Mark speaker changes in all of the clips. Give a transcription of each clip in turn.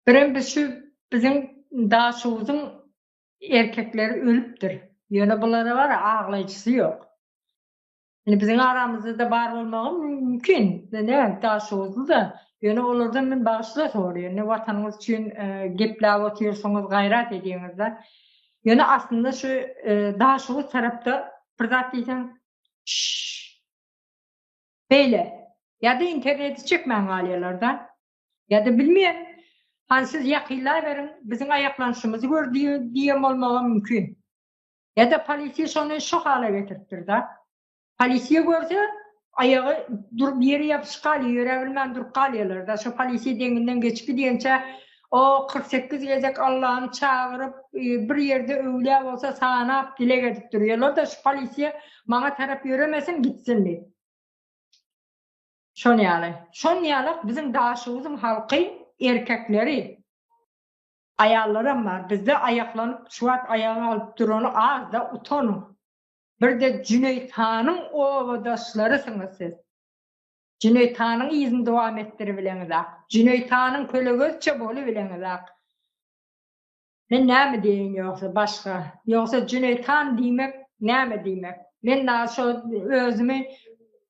Speaker 1: Birem biz şu biziň Daşoguzyň erkekleri ölüpdir. Ýöne bulara bar aglaýjysy ýok. Indi biziň aramyzda-da bar bolmagy mümkin. Ne Daşoguzly-da. Ýöne olardan men bagyşla soraýan. Ne watanyňyz üçin gepläp otyrsyňyz, gaýrat edýäňiz-de. Ýöne aslynda şu Daşoguz tarapda bir zat diýseň, şşş. Beýle. Ýa-da interneti çekmän galýarlar-da. Ýa-da bilmeýän, hany siz ýakynlaberiň, biziň aýaklanyşymyzy gör diýen bolmagam mümkin. Ýa-da polisiýa şony şo hala getiripdir-da. Polisiýa görse, aýagy durup ýere ýapyşyp galýar, ýöräbilmän durup galýarlar-da. Şo polisiýa deňinden geçip gidýänçä, o 48 gezek Allany çagyryp, bir ýerde öwlüýä bolsa sanap dileg edip durýarlar-da, şu polisiýa maňa tarap ýöremesin, gitsin diýip. Şon ýaly. Şon ýalak biziň Daşoguzyň halky erkekleri, aýallaram bar. Bizde aýaklanyp şu wagt aýaga galyp durany azda utanyň. Birde Jüneýit hanyň obadaşlarysyňyz siz. Jüneýit hanyň yzyny dowam etdiribileňizak. Jüneýit hanyň kölegesiçe bolubileňizak. Men näme diýeýin ýogsa başga? Ýogsa Jüneýit han diýmek näme diýmek? Men dagy şo özümi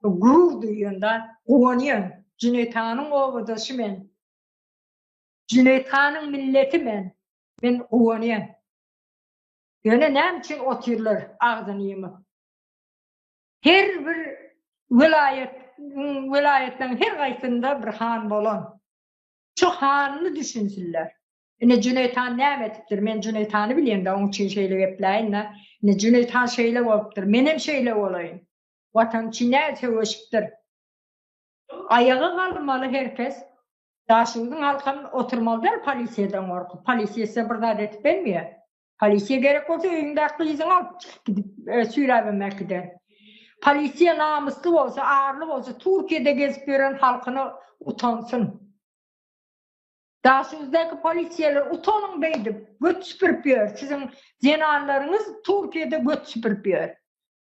Speaker 1: gurur duýýan-da, guwanýan. Jüneýit hanyň obadaşy men. Jüneýit hanyň milleti men. Men guwanýan. Ýöne näme üçin otyrlar agzyny ýumup? Her bir welaýat, welaýatlaryň her gaýsynda bir han bolan. Şu hanyny düşünsinler. Ine Jüneýit han näme edipdir? Men Jüneýit hany bilýän-de, oň üçin şeýle gepläýin-de. Ine Jüneýit han şeýle bolupdyr. Menem şeýle bolaýyn. Watan üçin nädip söweşipdir? Aýaga galmaly her kes. Daşoguzyň halkam oturmaly däl polisiýadan gorkup. Polisiýa size bir zat edip bilmeýär. Polisiýa gerek bolsa öýüňdäki gyzyňy alyp çykyp gidip süýräbem äkider. Polisiýa namysly bolsa, arly bolsa Türkiýede gezip ýören halkyna utansyn. Daşoguzdäki polisiýalar utanyň beýdip göt süpürip ýör. Siziň zenanlaryňyz Türkiýede göt süpürip ýör.